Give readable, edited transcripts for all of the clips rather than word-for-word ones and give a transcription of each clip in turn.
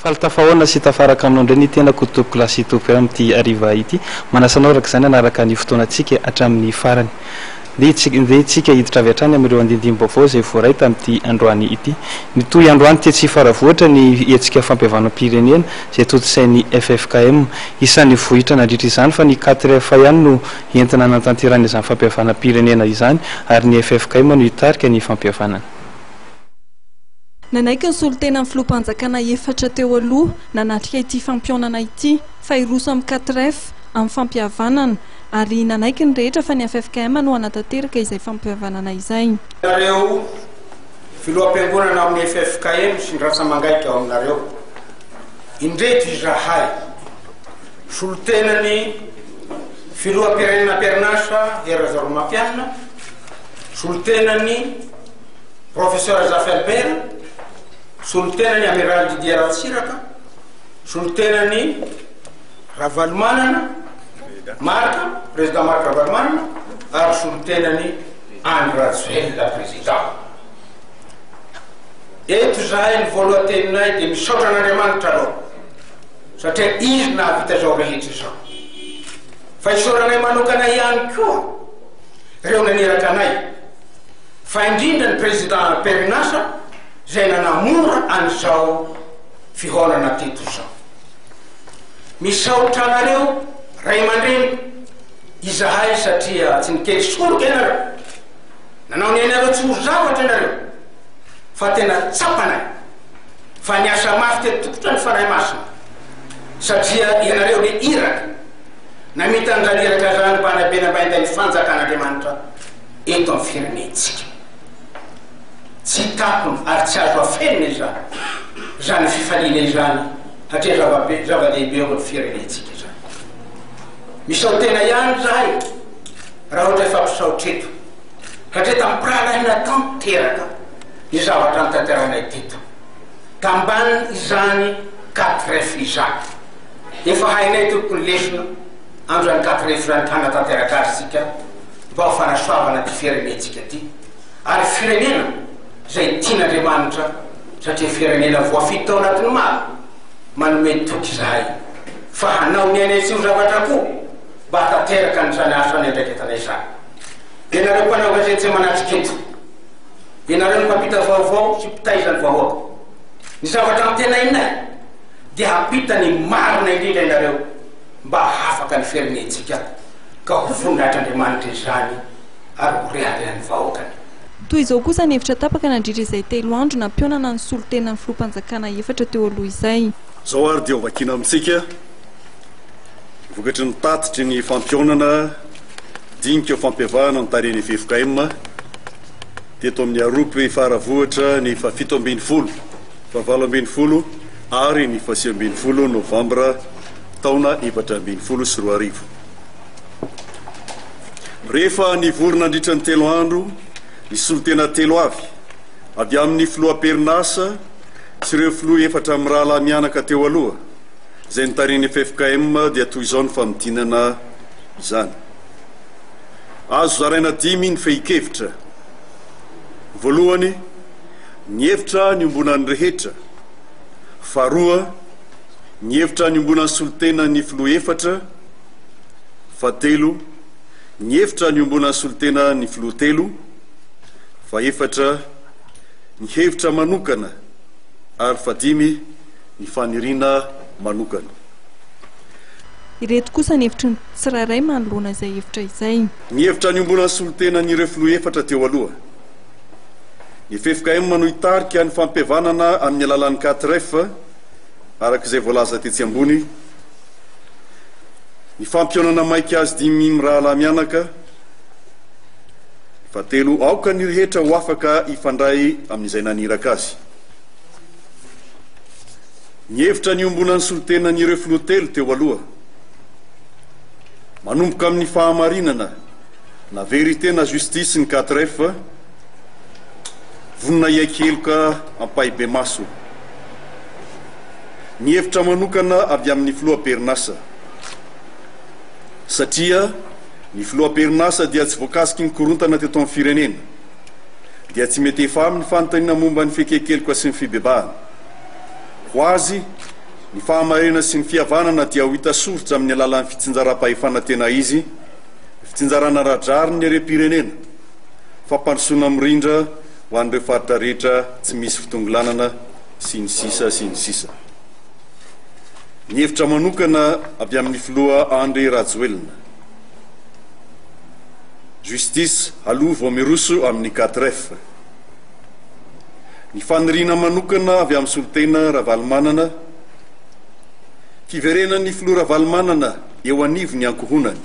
Faly tafahaona sy tafaraka aminao indray ny tenako tompokolahy sy tompokolahy amin'ity hariva ity. Manasa anao araka izany hanaraka ny fotoanantsika hatramin'ny farany. Ndeha isika hiditra avy hatrany amin'ireo andindinim-baovao izay voaray tamin'ity androany ity. Nitohy androany tetsy Faravohitra ny hetsika fampihavanam-pirenena izay tontosain'ny ffkm. Isan'ny vohitra nandritra izany fa ny quatre F ihany no entina hanatanterahana izany fampihavanam-pirenena izany ary ny ffkm no hitarika ny fampihavanana. Nanaiky ny solontenan'ny filoham-panjakana efatra teo aloha nanatrika ity fampihaonana ity fa hiroso amin'ny quatre F amin'ny fampihavanana ary nanaiky ny rehetra fa ny ffkm no hanatanteraka izay fampihavanana izay. Nareo filoham-piangonana ao amin'ny ffkm sy ny rantsa-mangaika ao aminareo, indreto izahay, solontenan'ny filoham-pirenena am-perinasa Hery Rajaonarimampianina, solontenan'ny Professeur Zafy Albert, solontenan'ny Amiral Didier Ratsiraka, solontenan'ny Ravalomanana Marc, Président Marc Ravalomanana, ary solontenan'i Andry Rajoelina Président. Eto izahay ny voalohan-teninay dia misaotra an'Andriamanitra aloha satria Izy nahavita izao rehetra izao. Fa isaoranay manokana ihany koa ireo naniraka anay, fa indrindra ny Président am-perinasa izay nanamora an'izao fihaonana teto izao. Misaotra anareo ray aman-dreny izahay satria tsy nikely soroka ianareo, nanao ny ainareo tsy ho zavatra ianareo fa tena tsapanay fa niasa mafy teto tokotra ny Fanahy Masina satria ianareo le iraka namita an'izany iraka izany mba hanabenambainda ny fanjakan'Andriamanitra eto amin'ny firenentsika. Tsy takona ary tsy azo afenina izany izany fifaliana izany satria zava-be, zava-dehibe eo amin'ny firenentsika izany. Misaotena ihany izahay raha ohatra hifampisaotra eto satria tamim-pirahalahiana tanteraka ny zavatra notanterahinay teto. Tambanin' izany quatre F izany. Efa hainay tompoko ny lesona amin'izany quatre F izany ka hanatanteraka azy isika mba ho fanasoavana ity firenentsika ity ary firenena izay tian'Andriamanitra satria firenena voafidy tao anatin'ny maro, manome toky izahay fa hanao ny ainay tsy ho zavatra koa mba hahatanteraka an'izany asa niandraiketanay izany. Ianareo mpanao gazety izay manatrika eto, ianareo no mpampita vaovao sy mpitaiza ny vahoaka. Ny zavatra antenainay dia hampita ny marina indrindra ianareo mba hahafaka ny firenentsika ka ho voninahitr'Andriamanitra izany ary ho reharehan'ny vahoakany. Toy izao kosa ny hevitra tapaka nandritra izay telo andro nampihaonana ny solontenan'ny filoham-panjakana efatra teo aloha izay. Izao ary dia hovakiana amintsika ny vokatry ny tatitry ny fampihaonana dinika ho fampiavahana ny tarehin'ny ffkm teto amin'ny Arop Faravohitra ny fahafito 17, fahavalo 12 ary ny fahasivy 12 novambra taona 2014. Rehefa nivory nandritra ny telo andro ny solontena telo avy, avy amin'ny filoha am-perinasa sy ireo filoha efatra mirahalahy mianaka teo aloha, izay notarihin'ny ffkm dia toy izao ny famintinana izany. Azo zaraina dimy ny fehin-kevitra. Voalohany, ny hevitra niombonan'ny rehetra. Faharoa, ny hevitra niombonan'ny solontenan'ny filoha efatra. Fahatelo, ny hevitra niombonan'ny solontena ny filoha telo. Fahefatra, ny hevitra manokana ary fahadimy, ny faniriana manokana. Ireto kosa ny hevitry ny tsirairay manoloana izay hevitra izay. Ny hevitra niombonan'ny solontenan'ireo filoha efatra teo aloha. Ny ffkm no hitarika ny fampihavanana amin'ny alalan'ny Quatre-F, araka izay voalaza tetsy ambony. Ny fampihaonana maika azy dimy mirahalahy mianaka. Fahatelo, aoka ny rehetra ho afaka hifandray amin'izay naniraka azy. Ny hevitra niombonan'ny solontenan'ireo filoha telo teo aloha. Manomboka amin'ny fahamarinana na vérité na justice ny quatre F, vonona hiaiky heloka ampahibemaso. Ny hevitra manokana avy amin'ny filoha am-perinasa. Satria ny filoha am-perinasa dia tsy voakasiky ny korontana teto amin'ny firenena, dia tsy mety efa aminy fanontaniana momba ny fieken-keloka sy ny fibebahana. Ho azy, Ny fahamarinana sy ny fihavanana dia ho hita soritra amin'ny alalan'ny fitsinjaram-pahefana tena izy, fitsinjarana ara-drariny ny harem-pirenena, fampandrosoana mirindra ho an'ireo faritra rehetra tsy misy fitongilanana, sy ny sisa sy ny sisa. Ny hevitra manokana avy amin'ny filoha Andry Rajoelina. Justice aloha vao miroso amin'ny 4F. Ny faniriana manokana avy amin'ny solontena Ravalomanana, Fiverenan'ny filoha Ravalomanana eo anivon'ny ankohonany.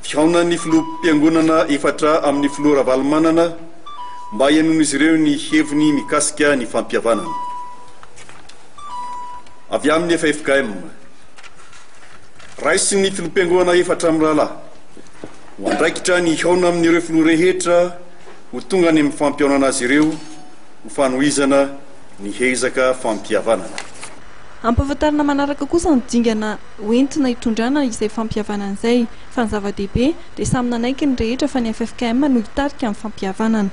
Fihaonan'ny filoham-piangonana efatra amin'ny filoha Ravalomanana mba hihainoan'izy ireo ny heviny mikasika ny fampihavanana. Avy amin'ny ffkm. Raisin'ny filoham-piangonana efatra mirahalahy ho andraikitra ny hihaona amin'ireo filoha rehetra ho tonga any amin'ny fampihaonana azy ireo ho fanohizana ny hezaka fampihavanana. Ampahafantarina manaraka kosa ny dingana hoentina hitondrana izay fampihavanana izay, fa ny zava-dehibe dia samy nanaiky ny rehetra fa ny ffkm no hitarika ny fampihavanana.